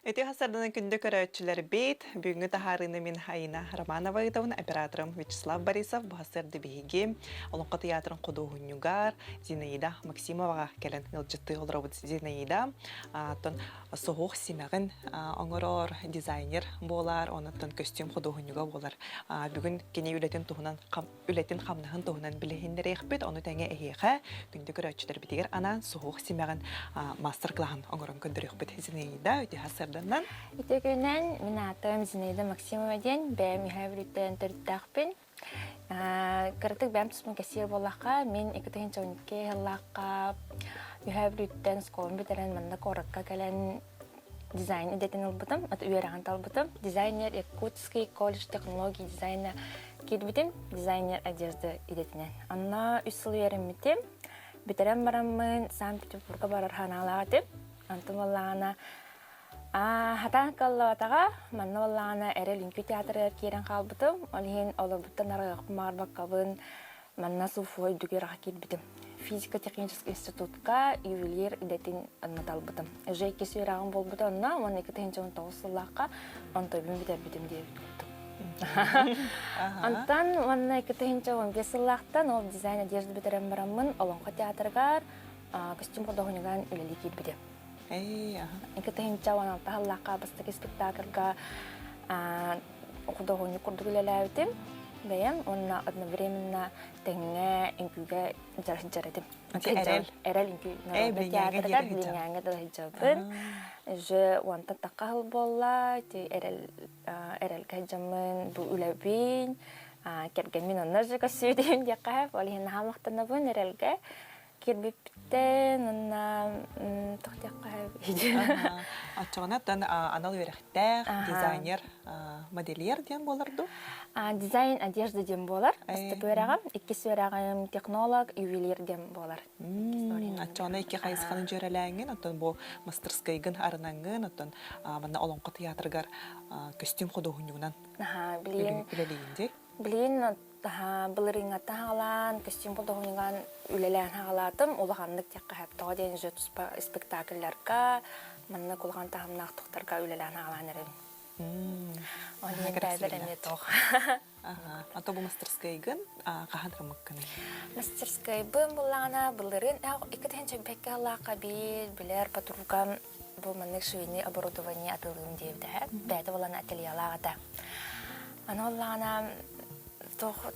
Ити хасарданан күндү көрөөччүлэрбит, бүгүҥҥү таһаарыыны мин Айина Романова ыытабын, операторым Вячеслав Борисов, бу сарсыарда биһиги Олоҥхо тыйаатырын худуоһунньугар Зинаида Максимоваҕа кэлэн ыалдьыттыы олоробут. Зинаида оттон соһуох симэҕин оҥорор дизайнер буолар, онон көстүүм худуоһунньуга буолар. Бүгүн кини үлэтин туһунан үлэтин-хамнаһын туһунан билиһиннэриэхпит, ону тэҥэ эһиэхэ күндү көрөөччүлэрбитигэр анаан суһуох симэҕин маастар-кылааһын оҥорон көрдөрүөхпүт. Зинаида, үтүө сарсыарданнан. Үтүө күнүнэн, мин аатым Зинаида Максимова диэн, бэйэм Үһээ Бүлүүттэн төрүттээхпин. Кыратык бэйэм туспун кэссиэр буоллахха, мин 2012 сыллаахха Үһээ Бүлүүттэн оскуоланы бүтэрэн манна куоракка кэлэн дизайн идэтин ылбытым, үөрэҕин талбытым. Дизайнер Якутский колледж технологий дизайна киирбитим, дизайнер одежды идэтинэн. Онно үс сыл үөрэммитим. Бүтэрэн бараммын Санкт-Петербурга барар санаалаах этим. Онтон буоллаҕына хатаан кыллабатаҕа, манна буоллаҕына эрэл үҥкүү театрыгар киирэн хаалбытым. Ол иһин олорбуттан арыйыахпын баҕарбаккабын Манна СУФУ үрдүк үөрэххэ киирбитим. Физико-техническэй институтка ювелир идэтин онно талбытым. Уже иккис үөрэҕим буолбута онно, уонна 2019 сыллаахха онтойбун бүтэрбитим диэбит курдук. Онтон уонна 2015 сыллаахтан ол дизайн одежды бүтэрэн бараммын Олоҥхо театрыгар костюм худуоһунньуган үлэлии киирбитим. 2016 сыллаахха бастакы спектакльга худуоһунньук курдук үлэлээбитим бэйэм уонна одновременно тэҥҥэ үҥкүүгэ дьарыктар этим. Эрэл. Эрэл үҥкүү народнай театрыгар Билиҥээҥҥэ да сылдьабын. Уже уонтан тахха сыл буолла, ити эрэл эрэлгэ сылдьаммын бу үлэбин, кэргэммин онно же көссүүтүм диэххэ, ол иһин наһаа махтанабын эрэлгэ. Кирбиппиттэн уонна туох диэххэ Оччоҕуна оттон анал үөрэхтээх дизайнер, модельер диэн буолар дуу? Дизайн одежды диэн буолар. Бастакы үөрэҕим. Иккис үөрэҕим технолог, ювелир диэн буолар. Оччоҕуна икки хайысханы дьүөрэлээҥҥин, оттон бу мастерскайгын арынаҥҥын, оттон манна Олоҥхо тыйаатырыгар көстүүм худуоһунньугунан үлэлиигин дии? Билигин былырыыҥҥаттан хаалаан, көстүүм худуоһунньуган үлэлээн хаалаатым. Улаханнык диэххэ сөп. Тоҕо диэн уже туспа спектакльларга, маннык улахан таһымнаах тохторго үлэлээн хаалаан эрэбин. Ол иһин бэйэбэр эмиэ туох. Ото бу мастерскайгын хаһан ырыммыккыный? Мастерскайбын буллаҕына былырыын 2005 сыллаахха биир билэр подругам бу маннык швейный оборудование атыылыым диэбитэ. Бэйэтэ буолан ательелаах этэ. Аны оллаҕына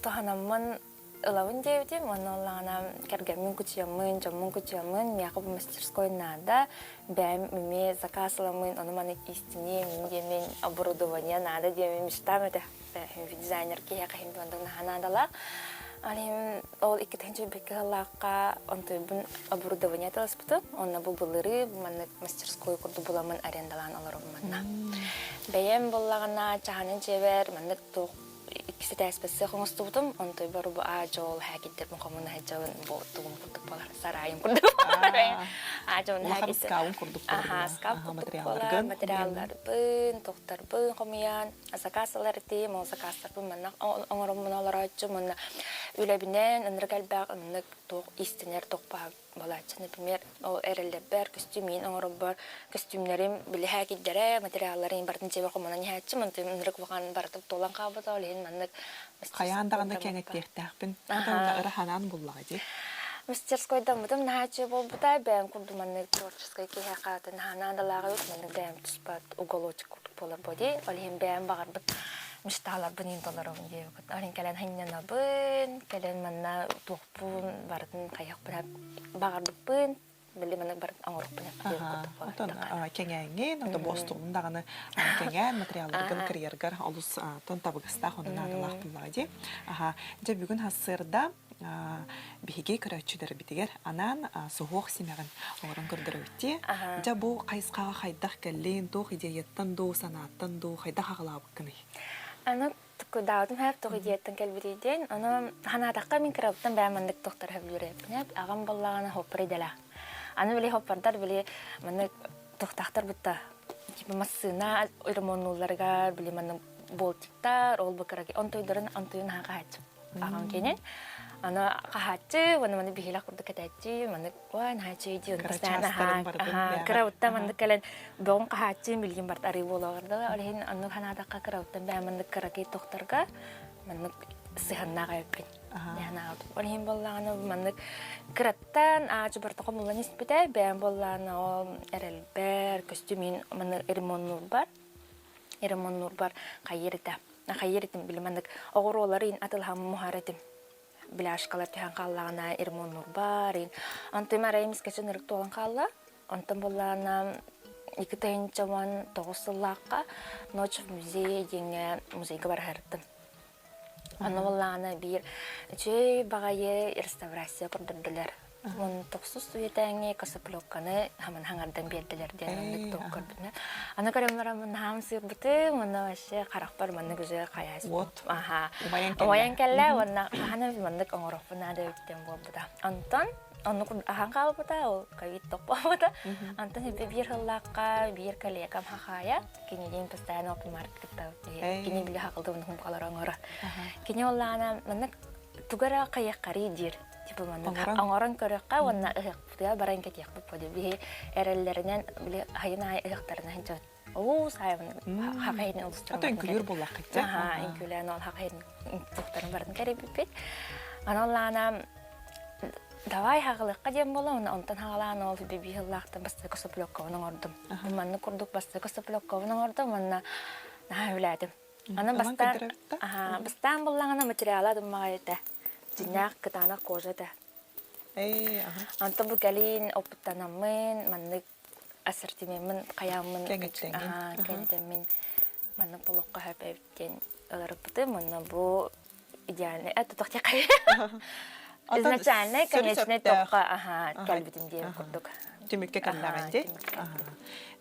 туһанаммын ылабын диэбитим, уонна оллаҕына кэргэммин кучуйаммын, дьоммун кучуйаммын, миэхэ бу мастерской наада, бэйэм эмиэ заказ ыламмын, ону-маны истиниэм, диэммин оборудование наада диэммин мечтам этэ. Дизайнер киһиэхэ иһин онтон наһаа наадалаах. Ал иһин ол 2005 сыллаахха онтуйбун оборудование таласпытым. Онно бу былырыы маннык мастерской курдук буламмын арендалаан олоробун манна. Бэйэм буоллаҕына чаһаны дьиэбэр маннык туох иккис этээспэ сыах оҥостубутум. Онтуйбар бу аа-дьол хээкиддэрбин хомуна сылдьабын бу тугум курдук буолар сарайым курдук аа-дьол Улахан скаун курдук Аха, скаф курдук буолар материалларбын, тохтарбын хомуйан заказ ылар этим, ол заказтарбын манна оҥороммун олорооччу, манна үлэбинэн ынырык элбэх ыннык туох иистэнэр туох буолааччы. Например, ол эрэллэрбэр көстүүм оҥоробор көстүүмнэрим билиһээ киддэрэ, материалларын барытын дьиэбэр хомунан иһээччим, онтон ынырык улахан барыта туолан хаалбыта, ол иһин маннык Хайаан даҕаны кэҥэттиэхтээхпин. Ыра ханаан буллаҕа дии. Мастерскойдаммытым наһаа үчүгэй буолбута. Бэйэм курдук маннык творческай киһиэхэ наһаа наадалааҕа эбит. Маннык бэйэм туспа уголочек курдук буолар буо дии. Ол иһин бэйэм баҕарбыт мечталарбын иһин толоробун диэбит. Ол иһин кэлэн сынньанабын, кэлэн манна туохпун барытын хайыахпын баҕарбыппын били маннык барытын оҥорукпун диэн курдук Отон кэҥээҥҥин, ото буостугун даҕаны кэҥээн материалларгын кырыйаргар олус тон табыгастаах онон наадалаах буоллаҕа дии. Аха, дьэ бүгүн сарсыарда биһиги көрөөччүлэрбитигэр анаан суһуох симэҕин оҥорон көрдөрөбүт дии. Дьэ бу хайысхаҕа хайдах кэллин, туох идеяттан дуу, санааттан дуу хайдах аҕалаабыккыный? Аны кудаабытым хэп туох идеяттан кэлбитий диэн, ону ханаатахха мин кырабыттан бэйэм маннык тохтор сөбүлүүр Аҕам буоллаҕына хоппор идэлээх. Аны били хоппордар били маннык тохтахтар бутта типа массыына ремоннулларыгар били маннык болтиктар ол бу кыра онтуйдарын онтуйун хаһааччы. Аҕам кэнин. Аны хаһааччы, уонна маны биһилэх курдук кэтээччи, маны ой наһааччы диэн Кыра чаастарын барытын бэҕэ. Кыра маннык кэлэн бөҕүн хаһааччы билигин барт арыы буолуоҕар ол иһин оннук санаатахха кырабыттан бэйэ маннык кыракый тохторго маннык сыһаннаах эбиппин. Ол иһин буоллаҕына маннык кыраттан аачы барыта хомуллан испитэ, бэйэм буоллаҕына ол эрэлбэр, көстүүмүн маннык ремоннуурбар, ремоннуурбар хайыыр этэ. Хайыыр этим били маннык оҕуруоларын атылаһан муһар этим. Бляшкалар түһэн хааллаҕына ремоннуурбар, онтум арай эмискэччи ынырык туолан хаалла. Онтон буоллаҕына 2019 сыллаахха Ночь в музее диэҥҥэ музейга барыһырдым. Онно буоллаҕына биир үчүгэй баҕайы реставрация көрдөрдүлэр. Уон тохсус үйэтээҥи косоплёкканы хаман хаҥардан биэрдилэр диэн оннук туох көрбүтүнэ. Аны көрөн бараммын наһаам сыырбытым уонна вообще харахпар маннык уже хайаас. Вот. Аха. Умайан кэллэ. Умайан кэллэ уонна хаһан эмит маннык оҥоруохпун наада эбит диэн буолбута. Онтон Оннук аһан хаалбыта, ол ковид топпобута. Антон биир сыллаахха биир коллегам хахаайа, кинилиин постоянно open market кини били хакылдыбын хумхалар оҥоро. Кини оллаана маннык тугара хайаххари диир. Типа маннык оҥорон көрөххө уонна ыһыахпытыгар баран кэтиэхпит буолуо. Биһи эрэллэринэн били хайын аайы ыһыахтарынан дьон Уу саайбын хахайын улустарын. Ато үҥкүлүүр буоллаххыт. Аха, үҥкүлээн ол хахайын туохтарын барын кэрийбиппит. Аналлаана давай хаҕылыахха диэн буола, уонна онтон хаҕалаан ол биби сыллаахтан бастакы соплёккабын оҥордум. Маннык курдук бастакы соплёккабын оҥордум уонна наһаа үлээтим. Аны бастаан, аха, бастаан буллаҕына материала думмаҕай этэ. Дьиннээх кытаанах кожа этэ. Онтон бу кэлин опыттанаммын, маннык ассортимеммын хайааммын кэҥэтэммин маннык болоххо сөп эбит диэн ыларыппытым уонна бу идеальный это изначальный конечный токко аха кэлбитим диэн курдук түмүккэ кэллэҕин дии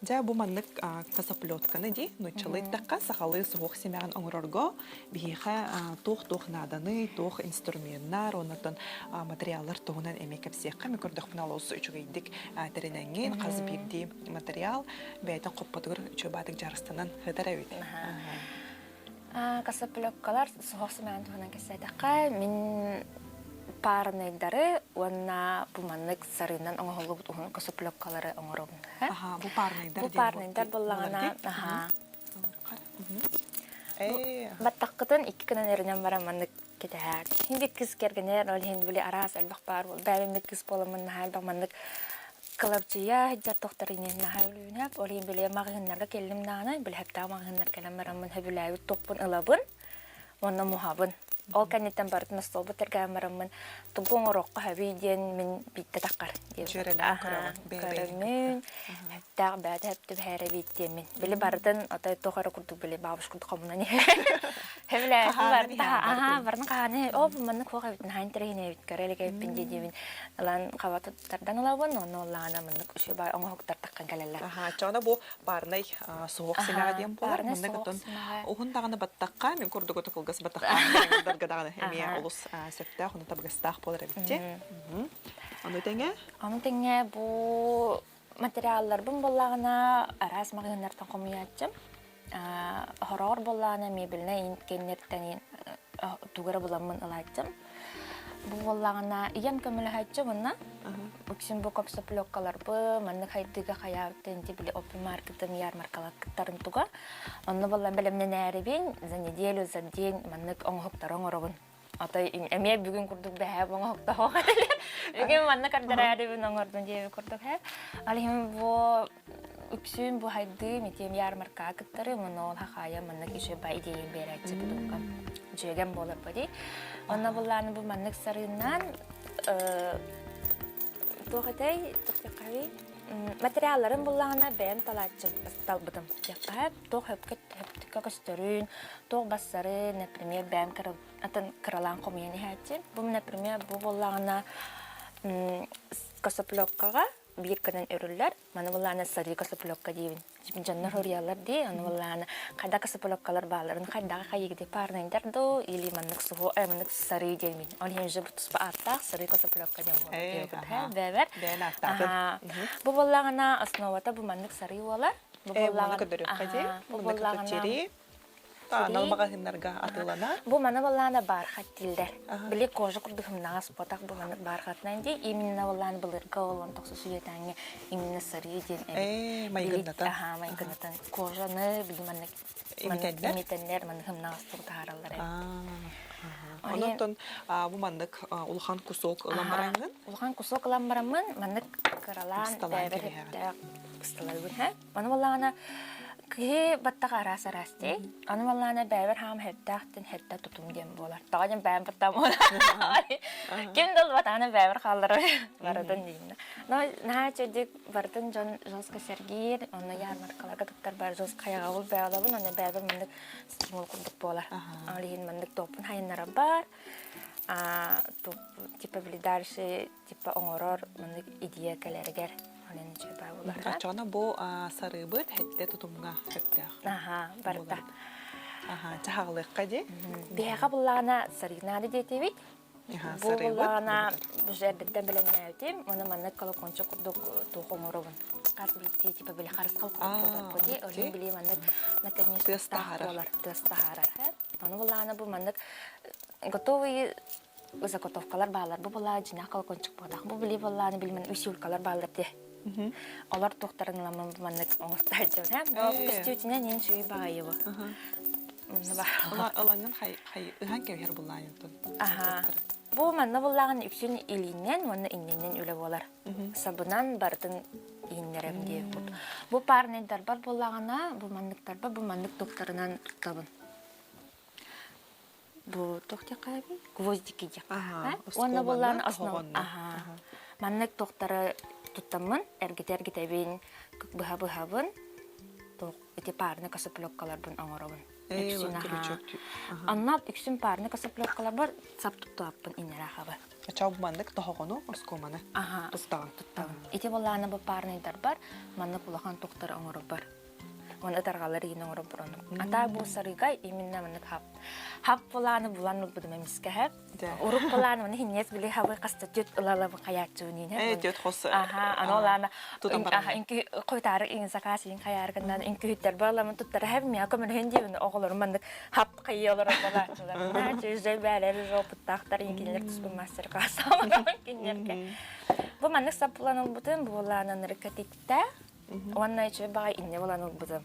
дьэ бу маннык косоплетканы дии нууччалыы эттэххэ сахалыы суһуох симэҕин оҥорорго биһиэхэ туох-туох нааданый туох инструменнар оннотон материаллар туһунан эмиэ кэпсиэххэ мен көрдөхпүнэ олус үчүгэйдик тэринэҥҥин хас биирдии материал бэйэтин хоппотугар үчүгэй баатык дьарыстанан сытар эбит Косоплёккалар суһуох сымаан туһунан кэпсээтэххэ мин парныйдары уонна бу маннык сарыынан оҥоһуллубут уһун косоплёккалары оҥоробун. Бу парныйдар Бу парныйдар буоллаҕына, аха. Баттаххытын икки гынан өрүнэн баран маннык кэтэһээр. Хинди кыс кэргэнэр, ол иһин били араас элбэх баар буол. Бэйэм кыс буоламмын наһаа элбэх маннык кылабчыйа сылдьар тохтор иннин наһаа үлүүнэп. Ол иһин били маҕаһыыннарга кэллим даҕаны, били хэптээх маҕаһыыннар кэлэн бараммын сөбүлээбит тохпун ылабын уонна муһабын. Ол кэнниттэн барытын остуолбут тэргээн бараммын тугу оҥоруохха сөбүй диэн мин биирдэ таххар Дьүөрэлээн көрөҕүн, көрөммүн, Тээх бэйэтэ сөп түбэһээрэ бииттиэммин. Били барытын отой туох эрэ курдук били бабушка курдук хомунан иһэр. Хэбилээһин барыта аhaa барытын хаһааны оо бу маннык хуох эбит наһаа интэриэһинэй эбит көрө илик эбиппин дии диибин ылан хаба туттардан ылабын онно оллаҕына маннык үчүгэй оҥоһуктар таххан кэлэллэр. Аhaa, чоно бу парнай суһуох симэҕэ диэн буолар. Маннык отон уһун даҕаны баттахха, мин курдук ото кылгас баттахха даҕаны эмиэ олус сөптөөх, ону табыгастаах буолар эбит дии. Ону тэҥэ? Ону тэҥэ бу Материалларбын буоллаҕына араас маҕаһыыннартан хомуйааччым. Хороҕор буоллаҕына мебельнай кэнниттэн тугу эрэ буламмын ылааччым. Бу буоллаҕына ийэм көмөлөһөөччү уонна үксүн бу копсоплёккаларбы маннык хайдыыга хайаабыт инти били оппи-маркетым ярмаркалаттарын туга. Онно буоллан бэлэмнэнээрибин за неделю за день маннык оҥоһуктары оҥоробун. Отой эмиэ бүгүн курдук бэһээ оҥоһуктаһуох этилэр. Бүгүн манна көрдөрөөрүбүн оҥордум диэби курдук һэ. Ал иһин бу үксүүн бу хайдыы митиэм ярмаркаҕа кыттары муну ол хахаайа маннык үчүгэй ба идеям биэрээччи будукка дьүөгэм буолар бу Онно буллааны бу маннык сарыыннаан туох этэй туох материалларын буллаҕына бэйэм талааччы талбытым диэххэ туох хөпкө хөптүккэ көстөрүн туох бассарын например бэйэм атын кыралаан хомуйан иһээччи. Бу, например, бу буоллаҕына косоплёккаҕа биир гынан өрүллэр. Маны буоллаҕына сарыы косоплёкка диибин. Дьоннор суруйаллар дии, аны буоллаҕына хайда косоплёккалар баалларын хайдаҕа хайыгыды парнайдар дуу или маннык суһу маннык сарыы диэмин. Ол иһин уже туспа ааттаах сарыы косоплёкка диэн буолар. Бэбэр. Бу буоллаҕына основата бу маннык сарыы буолар. Бу буоллаҕына. Бу буоллаҕына. анал маҕаһыыннарга атыыланар. Бу маны баллаана бархат дииллэр. Били кожа курдук ымнаҕас ботах бу маннык бархатынан дии именно баллаан былыргы олон тохсус үйэтээҥҥэ именно сырыы диэн эбит. Ээ, майгыннатан. Аха, майгыннатан. Кожаны били маннык Имитэннэр? Имитэннэр маннык ымнаҕастык таһаараллар эбит. Онон бу маннык улахан кусок ылан бараҥҥын? Улахан кусок ылан бараммын маннык кыралаан бэйэбэр сөптөөх ысталабын һэ. Ону буоллаҕына киһи баттаҕа араас араас дии. Ону буоллаҕына бэйэбэр хаам хэттээхтин хэттэ тутум диэн буолар. Тоҕо диэн бэйэм баттаҕым буолар. Ким да ылбатаҕына бэйэбэр хаалларар барытын дииннэ. Но наһаа чэдик барытын дьон жестко сэргиир, онно ярмаркаларга кыттар бар жестко хайаҕабыл бэйэлэбин, онно бэйэбэр маннык стимул курдук буолар. Ол иһин маннык топпун хайыннара бар. Типа били дальше типа оҥорор маннык идея кэлэригэр онон үчүгэй буолар. Оччоҕуна бу сарыыбыт хэттэ тутумҥа сөптөөх. Аха, барыта. Аха, чаһаҕалыахха дии. Биһиэхэ буллаҕына сарыынаады диэтибит. Бу буллаҕына уже эрдэттэн бэлэмнээбитим. Оны маннык колокольчик курдук туох оҥоробун. Хас биирдии типа били харысхал курдук буолар дии. Олин били маннык наконец тыас таһаарар. Буолар, тыас таһаарар. Ону буллаҕына бу маннык готовый заготовкалар бааллар. Бу буоллаҕа дьиҥнээх колокольчик буоллах. Бу били буоллаҕына билимин усилкалар бааллар дии. Олор туохтарын ыламмын бу маннык оҥостааччыбын. Һэ, бу көстүүтүнэн иин сүүй баҕайы бу. Ылаҥҥын хай ыһан кэбиһэр буллаанньыттан. Аха. Бу манна буллаҕын үксүн илииннэн уонна иннинэн үлэ буолар. Сабынан барытын ииннэрэм диэбит. Бу парнайдарбар буоллаҕына, бу манныктарбар бу маннык туктарынан туттабын. Бу туох диэххэ Гвоздики диэххэ. Уонна буоллаан основ аха. Маннык туохтары туттаммын, эргитэ-эргитэбин, быһа-быһабын, туох ити парный косоплёккаларбын оҥоробун. Үксүн аха. Онно үксүн парный косоплёккаларбар сап туттуаппын иннэрэ Ачаа бу маннык тоһоҕону, оскуоманы туттаҕын. Туттаҕын. Ити буоллаана бу парныйдарбар маннык улахан туохтары оҥоробор. Уонна ытарҕалар иин оҥоробор оннук. Атаа бу сарыыга именно маннык хап. Хап булааны булан ылбытым эмискэ хэп. Урук булааны маны хиннес били хабы хаста түт ылалабы хаyaаччыбын иин. Э түт хос. Аха, аны олаана аха инки койтары иин заказ иин хаяргынан инки хүттер баламын туттара хэп мия көмөлөһүн диибин оҕолорум маннык хап хайыалар болааччылар. Наачы үзэй бээлэр жопуттаахтар инкинилер туспун мастер класс кинилерге. Бу маннык сап булан ылбытым, буолаанан рыкатитте Уонна үчүгэй баҕай инньэ булан ылбытым.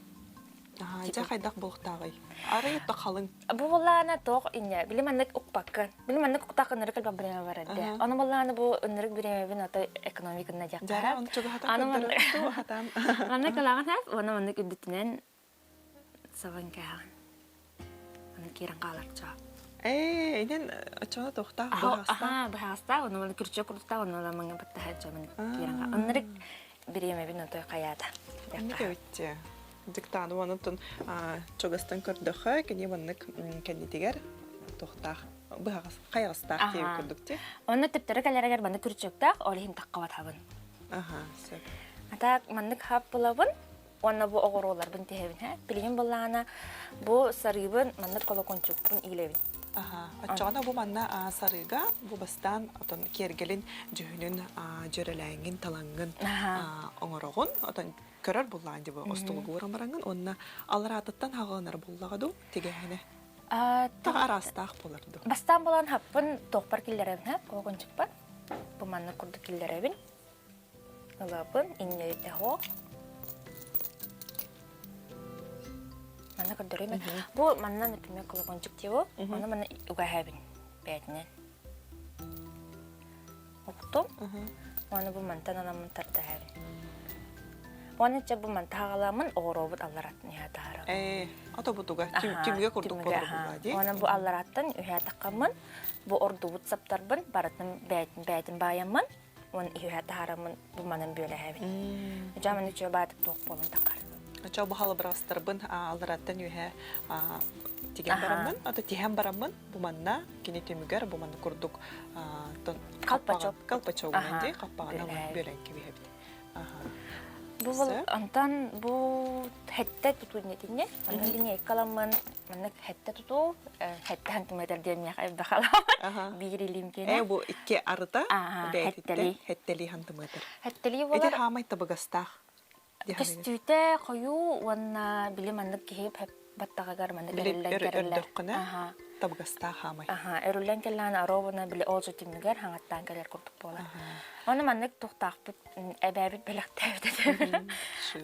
Дьэ хайдах буолуохтааҕый? Арай то халыҥ. Бу буллаана туох инньэ били маннык укпаккын. Били маннык уктаах ынырык элбэх бириэмэ барар дии. Ону буллаана бу ынырык бириэмэбин ото экономиканна диэххэ. Дьара ону чугаһатан көрдөрөр хатан. Маннык ылаҕын һэп, уонна маннык үрдүтүнэн сабан кээҕин. Аны киирэн хаалар чоо. Ээ, инэн оччоҕо туохтаах быһаҕастаах. Аха, быһаҕастаах, ону маны күрчэ курдуктаах, ону ламаҥа баттаһа дьомун киирэн хаал. Ынырык бириэмэбин отой хайаата. Инник эбитчи. Дьыктааны онутун чугастан көрдөхө, кини маннык кэннитигэр туохтаах быһаҕас хайаҕастаах диэбит курдук ти. Онно төптөрө кэлэригэр маннык күрчөктөөх, ол иһин таххабатабын. Аха, сөп. А так маннык хаппылабын, Уонна бу оҕуруоларбын тиһэбин һэ. Билигин буоллаҕына бу сарыыбын маннык колокончукпун иилэбин. Аха. Оччоҕуна бу манна сарыыга бу бастаан отон киэргэлин дьүһүнүн дьөрөлээҥҥин талаҥҥын оҥороҕун. Отон көрөр буллаан дии бу остулугуур омараҥын уонна алараатыттан хаҕыланар буллаҕа дуу тигээһинэ. Таҕа араастаах буолар дуу. Бастаан буолан хаппын туохпар киллэрэбин һэ колокончукпар. Бу маннык курдук киллэрэбин. Ылабын, инньэ оһох. Манна көрдөрүм. Бу манна, например, колокольчик диэбу. Ону манна угаһабын бээтинэн. Уктум. Уонна бу мантан аламмын тардыһабын. Уонна чэ бу манта хаҕаламмын оҕуруобут аллараттан үһэ таһарабын. Ээ, ото бутуга түмүгэ курдук буолар буолла дии. Уонна бу аллараттан үһэ таххаммын, бу ордубут саптарбын барытын бээтин бээтин баайаммын уон иһүһэ таһаараммын бу манан бүөлэһэбин. Дьэ маны үчүгэй баатык туох буолан тахар. Очо бу халыбырастарбын аллараттан үһэ тигэн бараммын, ото тиһэн бараммын бу манна кини түмүгэр бу манна курдук колпачок колпачогунан дии хаппаҕынан бүөлэн кэбиһэбит. Бу онтон бу хэттэ тутуу иннетинне онно линейкаламмын маннык хэттэ тутуу хэттэ сантиметр диэн миэхэ элбэх аламмын биир илиим киэнэ Э бу икки арыта бэйэтиттэн хэттэлии сантиметр. Хэттэлии болар. Ити хаамай табыгастаах. Көстүүтэ хойуу уонна били маннык киһи баттаҕыгар маннык өрүллэн кэлэллэр. Өрдөххүнэ табыгастаах хаамай. Аха, өрүллэн кэллэҕинэ оруобуна били ол же түмүгэр хаҥаттаан кэлэр курдук буолар. Ону маннык тухтаахпыт эбээбит бэлэхтээбит этэ.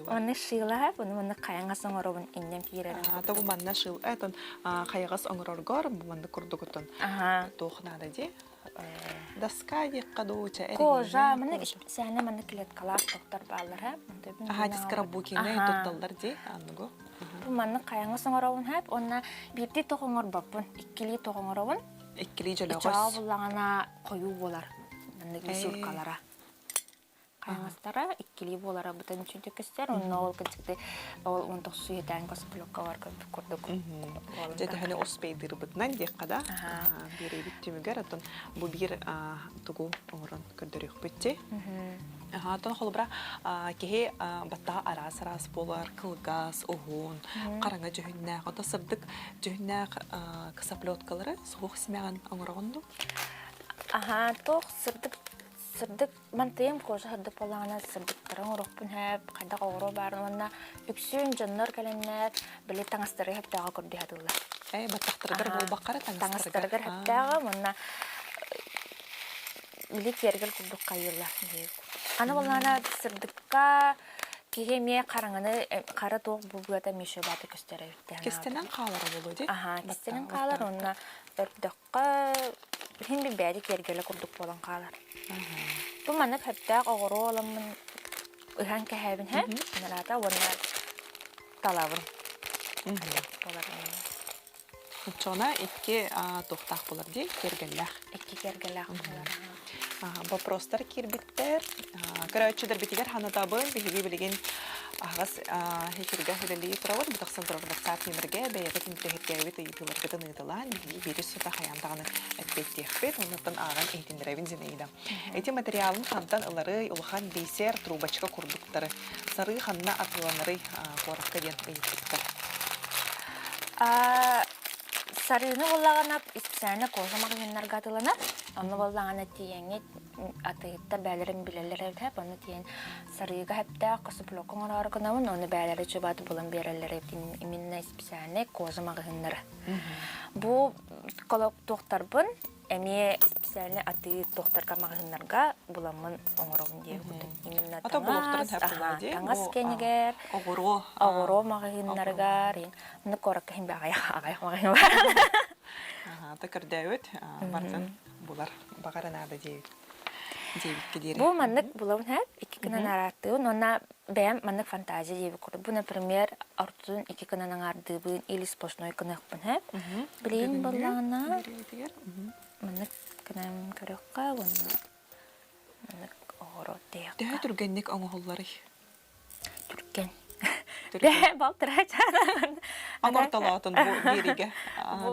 Маннык шыылаһап, ону маннык хайаҥас оҥоробун иннем киирэрин. Тобу манна шыл этон хайаҕас оҥороргор бу маннык курдугутун туох наада дии Доска диэххэ дуу, чэ Кожа, маннык исписээнэ маннык клеткалаах тохтор бааллар Аха, дискрабукинга тутталлар дии, анныгу. Бу маннык хайаҥас оҥоробун хэп, уонна биирдии тоҕ оҥорбоппун, иккилии тоҕ оҥоробун. Иккилии дьөлөҕөс. Чаа буллаҕына хойуу буолар, маннык висюлькалара. Хайаҥастара иккилии буолара бытан үчүгдүк көстөр, онно ол кырдьыкты ол он тохсу үһэтээн косплёкка көрбүт курдук. Дьэ төһөнү успейдыырбытынан диэххэ да биэрэбит түмүгэр оттон бу биир тугу оҥорон көрдөрүөхпүт дии. Оттон холобура киһи баттаҕа араас-араас буолар, кылгас, уһун, хараҥа дьүһүннээх, ото сырдык дьүһүннээх косоплеткалары суһуох симэҕин оҥороҕун дуу? Аха, туох сырдык сырдык Мантыйым кожа сырдык буоллаҕына сырдыктары оҥоруохпун сөп, хайдах оҕуруо баарын уонна үксүн дьоннор кэлэннэр били таҥастары сөптөөҕө көрдүү сатыыллар. Ээ, баттахтарыгар буолбакка эрэ таҥастарыгар сөптөөҕө уонна били киэргэл курдук хайыыллар. Аны буоллаҕына сырдыкка киһи эмиэ хараҥаны хара туох булгуата эмиэ баата көстөр эбит. Кистэнэн хаалара буолуо дии. Аһаа, кистэнэн хаалар уонна өрдөх Иһин билбээди киэргэлэ курдук буолан хаалар. Бу маннык сөптөөх оҕуруо оламмын ыһан кэһээбин һэ, нараата уонна талабын. Оччоҕуна икки туохтаах буолар дии, киэргэллээх. Икки киэргэллээх буолар. Вопростар киирбиттэр. Көрөөччүлэрбитигэр ханатабын. Биһиги билигин аһаҕас эфиргэ үлэлии турабыт. Бу тахсан турар WhatsApp нүмергэ бэйэҕит интэриэһиргээбит ыйытыыларгытын ыыталаан, биһиги биири сута хайаан даҕаны эппиэттиэхпит. Оннуттан ааҕан иһитиннэрэбин Зинаида. Ити материалын хантан ыларый, улахан бисер, трубочка курдуктары. Сарыы ханна атыыланарый куоракка диэн ыйыппыттар. Сарыыны буоллаҕына специально кожа маҕаһыыннарга атыыланар. Онно буоллаҕына тиийэҥҥит атыыһыттар бээлэрин билэллэр эбит эп. Онно тиийэн сарыыга сөптөөх косоплёка оҥороору гынабын. Ону бээлэри чубаат булан биэрэллэр эбит именно специальный кожа маҕаһыыннара. Бу туохтарбын эмиэ специальный атыы туохтарга маҕаһыыннарга буламмын оҥоробун диye курдук. Именно таҥас, таҥас кэнигэр, оҕуруо, оҕуруо маҕаһыыннарыгар, ну куоракка иһин аҕыйах аҕыйах маҕаһыын бар. Та көрдөөбүт барытын булар баҕара наада диэбит диэбиккэ диэри. Бу маннык булабын һэп икки гынан арааттыыбын уонна бэйэм маннык фантазия диэбит курдук. Бу, например, ортотун икки гынан аҥаардыыбын или сплошной гыныахпын һэп. Билигин буоллаҕына маннык гынан көрүөххэ уонна маннык оҕуруот диэххэ. Төһө түргэнник оҥоһулларый? Түргэн. Түргэн. Балтараа чаараан. Оҥортолоотун бу биэриигэ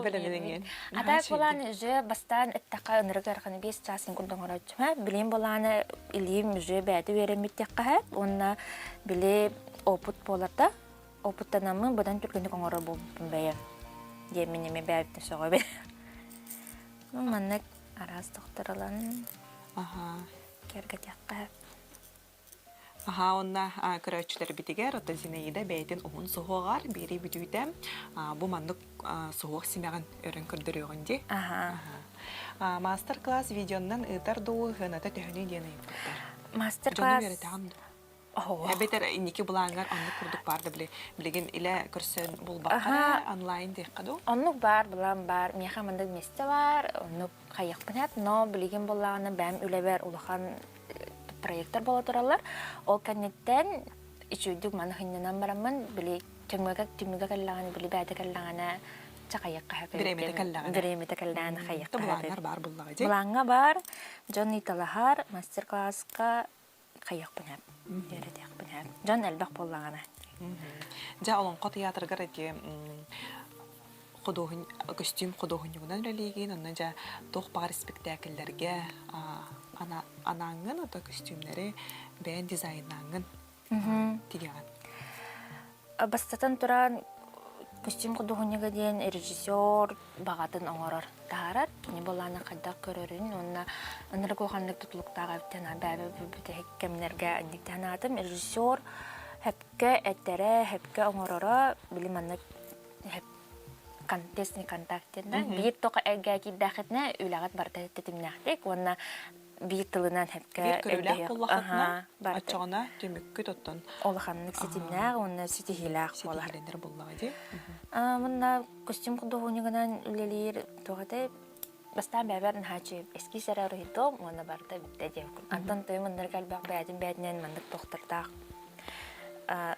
бэлэмнэниҥин. Атаак булаан уже бастаан эттэххэ ынырык ыараханы 5 чаасын курдук оҥорооччум. Билим булааны илиим уже бэйэтэ үөрэммиттиэххэ уонна били опыт буоларда опыттанаммын быдан түргэнник оҥорор буолбуппун бэйэм диэммин эмиэ бэйэбиттэн сөҕөбүн. Маннык араас тохторолон киэргэтиэххэ Аһаа уонна көрөөччүлэрбитигэр оттон Зинаида бэйэтин уһун суһуоҕар биэрии бүтүүтэ бу маннык суһуох симэҕин өрөн көрдөрүөҕүн дии. Мастер-класс видеоннан ыытар дуу, сыаната төһөнүй диэн ыйыппыттар. Мастер-класс Дьону үөрэтэҕин дуу? Эбэтэр инники былааҥҥар оннук курдук баар да билигин илэ көрсөн булбакка онлайн диэххэ дуу? Оннук баар, былаан баар. Миэхэ маннык миэстэ баар, оннук хайыахпын эт, но билигин буоллаҕына бэйэм үлэбэр улахан проектор буола тураллар. Ол кэнниттэн үчүгдүк маны хынньанан бараммын били түмүгэ түмүгэ кэллэҕинэ били бэйэтэ кэллэҕинэ чэ хайыахха сөп Бириэмэтэ кэллэҕинэ. Бириэмэтэ кэллэҕинэ хайыахха сөп. Былааннар баар буллаҕа дии. Былааҥҥа баар, дьон ыйталаһар, мастер-класска хайыахпын сөп, үөрэтиэхпин сөп. Дьон элбэх буоллаҕына. Дьэ, Олоҥхо тыйаатырыгар эти худуоһун көстүүм худуоһунньугунан үлэлиигин, онно дьэ туох баҕар испиктээкиллэргэ анааҥҥын, ото көстүүмнэри бэйэн дизайнааҥҥын тигэҕин. Бастатан туран, көстүүм худуоһунньуга диэн режиссер баҕатын оҥорор, таһаарар. Кини былаана хайдах көрөрүн уонна ынырык улаханнык тутулуктаах эбитин бэйэбэ бүтэһик кэмнэргэ инник санаатым. Режиссер сөпкө этэрэ, сөпкө оҥороро били маннык. контестный контакт диэн да биир тоҕо эргэ киирдээххитинэ үлэҕит барыта тэтимнээхтик уонна биир тылынан хэпкэ Биир көрүүлээх буоллаххытына, барыта оччоҕуна түмүккүт оттон улаханнык ситимнээх уонна ситиһиилээх буолар. Ситиһиилэнэр буоллаҕа дии. Мунна костюм худуоһунньугунан үлэлиир туох этэй бастаан бэйэбэр наһааччы эскиз эрэ уруһуйдуом уонна барыта бүттэ диэбиккин. Антон тойум маннарга элбэх бэйэтин бэйэтинэн маннык туохтардаах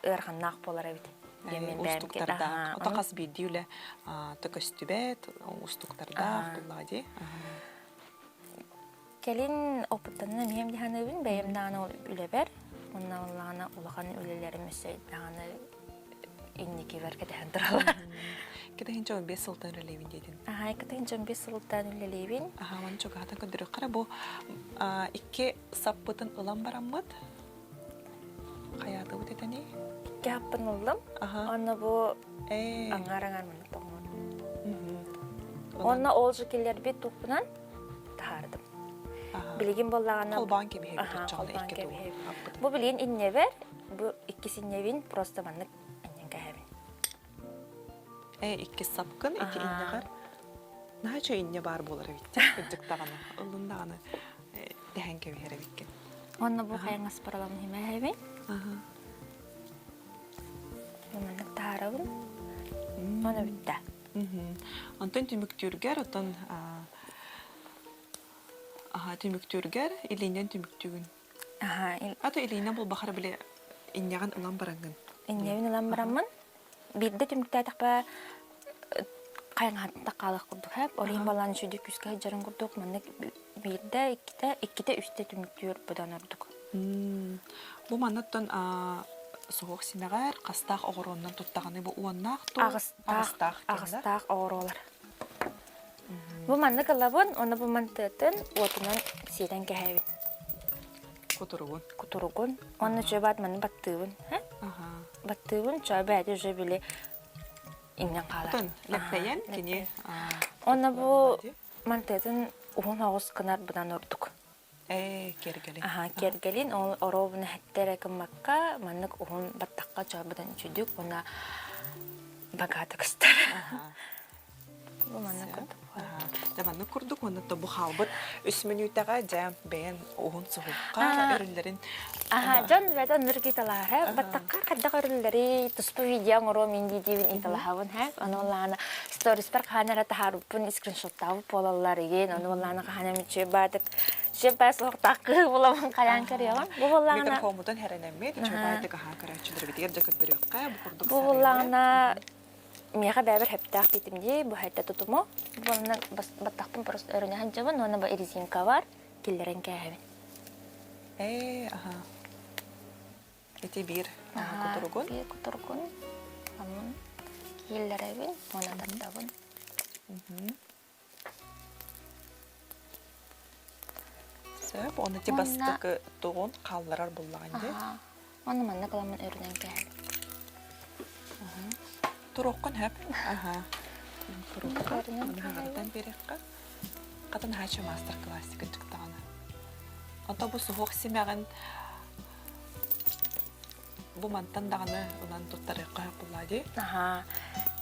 ыараханнаах буолар эбит. Уустуктардаах. Ото хас биирдии үлэ көстүбэт, уустуктардаах буоллаҕа дии. Кэлин опыттанан эмиэм дии саныыбын, бэйэм даҕаны ол үлэбэр, уонна ыллаҕына улахан үлэлэрим өссө даҕаны инникибэр кэтэһэн тураллар. Кэтэһин дьон 5 сылтан үлэлиибин диэтин. Аха, кэтэһин дьон 5 сылтан үлэлиибин. Аха, маны чугаһатан көрдөрүөххэ бу икки саппытын ылан бараммыт хайаатыбыт этэний? Икки хаппын ыллым. Онно бу аҥаар-аҥаар маннык тоҥмут. Онно ол же киллэрбит туппунан таһаардым. Билигин буоллаҕына Холбоон кэбиһэбит оччоҕуна икки туу Бу билигин иннебэр, бу иккис иннебин просто маннык анньан кэһэбин. Э иккис сапкын ити иннэҕэр наһаа үчүгэй инньэ баар буолар эбит кырдьык даҕаны ыллын даҕаны тэһэн кэбиһэр эбиккин. Онно бу хайаҥас параламын химээһэбин. Маннык таһаарабын. Ону бүттэ. Онтон түмүктүүргэр оттон аха түмүктүүргэр илиинэн түмүктүүгүн. Аха. А то илиинэн булбахара били инньэҕин ылан бараҥҥын. Инньэбин ылан бараммын биирдэ түмүктээтэхпэ хайаҥаһаттан хаалах курдук хэп оройун балаан үчүгэй күүскэ сылдьарын курдук маннык биирдэ иккитэ иккитэ үстэ түмүктүүр быдан ордук. Бу манныттан суһуох симэҕэр хастаах оҕуруоннан туттаҕыный бу уоннаах туу аҕыстаах аҕыстаах оҕуруолар. Бу маннык ылабын, уонна бу мантыатын уотунан сиэтэн кэһэбин. Кутуругун. Кутуругун. Уонна чөбаат маны баттыыбын. Баттыыбын, чөө бэйэтэ уже били иҥнэн хаалар. Отон лэппэйэн кини Уонна бу мантыатын уһун оҕус гынар быдан ордук. Ээ, киэргэлин. Аха, киэргэлин ол оруобуна хэттэрэ гыммакка, маннык уһун баттахха чорбутан үчүдүк уонна богато көстөр. Бу маннык курдук. Дьэ маннык курдук уонна бу хаалбыт үс мүнүүтэҕэ дьэ бэйэн уһун суһукка өрүллэрин Аха, дьон бэйэтэ оннук ыыталаһар. Баттахха хайдах өрүллэрий, туспа видео оҥоруом мин дии-диибин ыыталаһабын һэ. Ону оллаана сториспар хаһан эрэ таһаарбыппын скриншоттаабыт буолаллар игин. Ону оллаана хаһан эмит үчүгэй баатык үчүгэй баас суохтаах кыһыы буламын хайаан көрүөҕүм. Бу буоллаҕына Микрофоммутун хэрэнэммит, үчүгэй баайдык аһаан көрөөччүлэрбитигэр дьэ көрдөрүөххэ, бу курдук Бу буоллаҕына миэхэ бэйэбэр сөптөөх диэтим дии, бу хайта тутуму. Бу онно баттахпын просто өрүнэ сылдьабын уонна бу резинка бар, киллэрэн кээһэбин. Ээ, аха. Ити биир кутуругун. Биир кутуругун. Амын кииллэрэбин уонна тардабын. Сөп, оны ти бастакы тугун хаалларар буллаҕын дии. Оны манна кыламмын өрүнэн кээһэбин. Туруоххун хөп. Аха. Туруохха. Оны хаҕарытан биэриэххэ. Хатын хаачы мастер-классика чыктаҕына. Онто бу суһуох симэҕин бу мантан даҕаны ылан туттарыахха сөп буоллаа дии. Аһаа.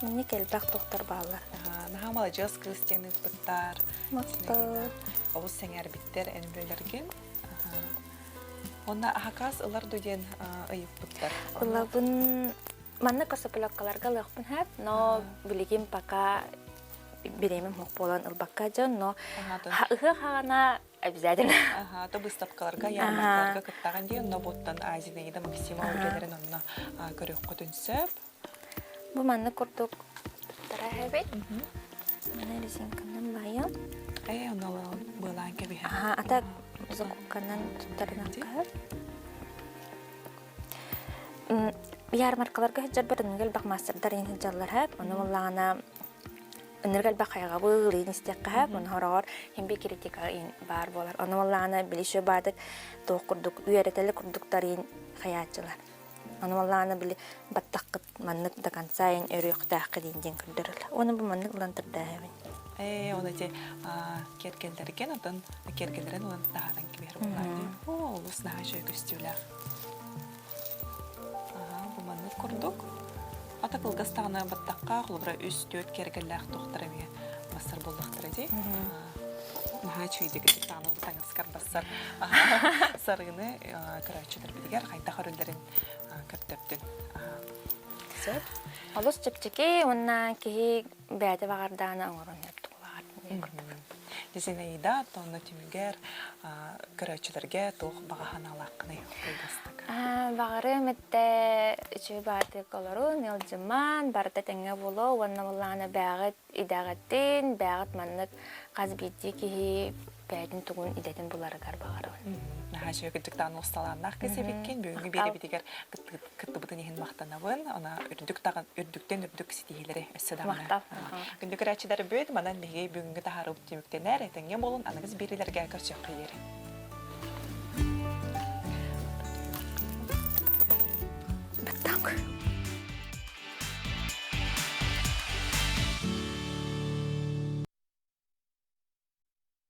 Инник элбэх тохтор бааллар. Наһаа маладьыас кыыс диэн ыыппыттар. Махтал. Олус сэҥээрбиттэр эн үлэлэргин. Онно аһакаас ылар ду диэн ыйыппыттар. Ылабын манна косоплёккаларга ылыахпын сөп, но билигин пока бириэмэм суох буолан ылбакка дьон, но ыһыах хаҕана обязательно. Ага, то выставкаларга, ярмаркаларга кыттаҕын дии, онно буттан Зинаида Максимова үлэлэрин онно көрүөххүтүн сөп. Бу маннык курдук туттара эбит. Маны резинканан баайам. Ээ, онно быалаан кэбиһэ. Аха, ата закупканан туттарынакка. Ярмаркаларга сылдьарбар ынырык элбэх маастардар иһин сылдьаллар һэп. Ону буоллаҕына ынырык элбэх хайҕабыл иһин истиэххэ һэп. Ону хороҕор иһин би критика иһин баар буолар. Ону буоллаҕына били еще баатык туох курдук үөрэтэлэ курдуктар иһин хайааччылар. Ону буоллаҕына били баттаххыт маннык до конца иһин өрүөхтээххит иһин диэн көрдөрөллөр. Ону бу маннык ылан турдааһыбын. Ээ, оны те киэргэллэрген отон киэргэллэрин ылан таһааран кэбиһэр буоллаҕа. Оо, олус наһаа үчүгэй көстүүлээх. Аха, бу маннык курдук. Ата кылгас даҕаны баттахха, холобура, үс-түөрт киэргэллээх туохтар эмиэ бассар буоллахтара дии. Наһаа үчүгэйдик даҕаны бу таҥаскар бассар сарыыны көрөөччүлэрбитигэр хайдах өрүллэрин көрдөрдүн. Сөп. Олус чэпчэки уонна киһи бэйэтэ баҕардаана оҥорон Зинаида, онно түмүгэр көрөөччүлэргэ туох баҕа санаалааххыный кылгастык? Баҕарыам этэ үчүгэй баҕатык олорун, ыалдьымаан, барыта тэҥҥэ буолуо уонна буоллаҕына бэйэҕит идэҕитин, бэйэҕит маннык хас биирдии киһи бэйэтин тугун идэтин буларыгар баҕарабын. Наһаа үчүгэй кырдьыктаан усталааннаах киһи эбиккин. Бүгүҥҥү биэрэбитигэр кыттыбытын иһин махтанабын. Ана үрдүк таҕын үрдүктэн үрдүк ситиһиилэри өссө даҕаны. Махтал. Күндү көрөөччүлэрбит, манан биһиги бүгүҥҥү таһаарыбыт түмүктэнэр. Этэҥҥэ буолун, аныгыс биэриилэргэ көрсүөххэ диэри.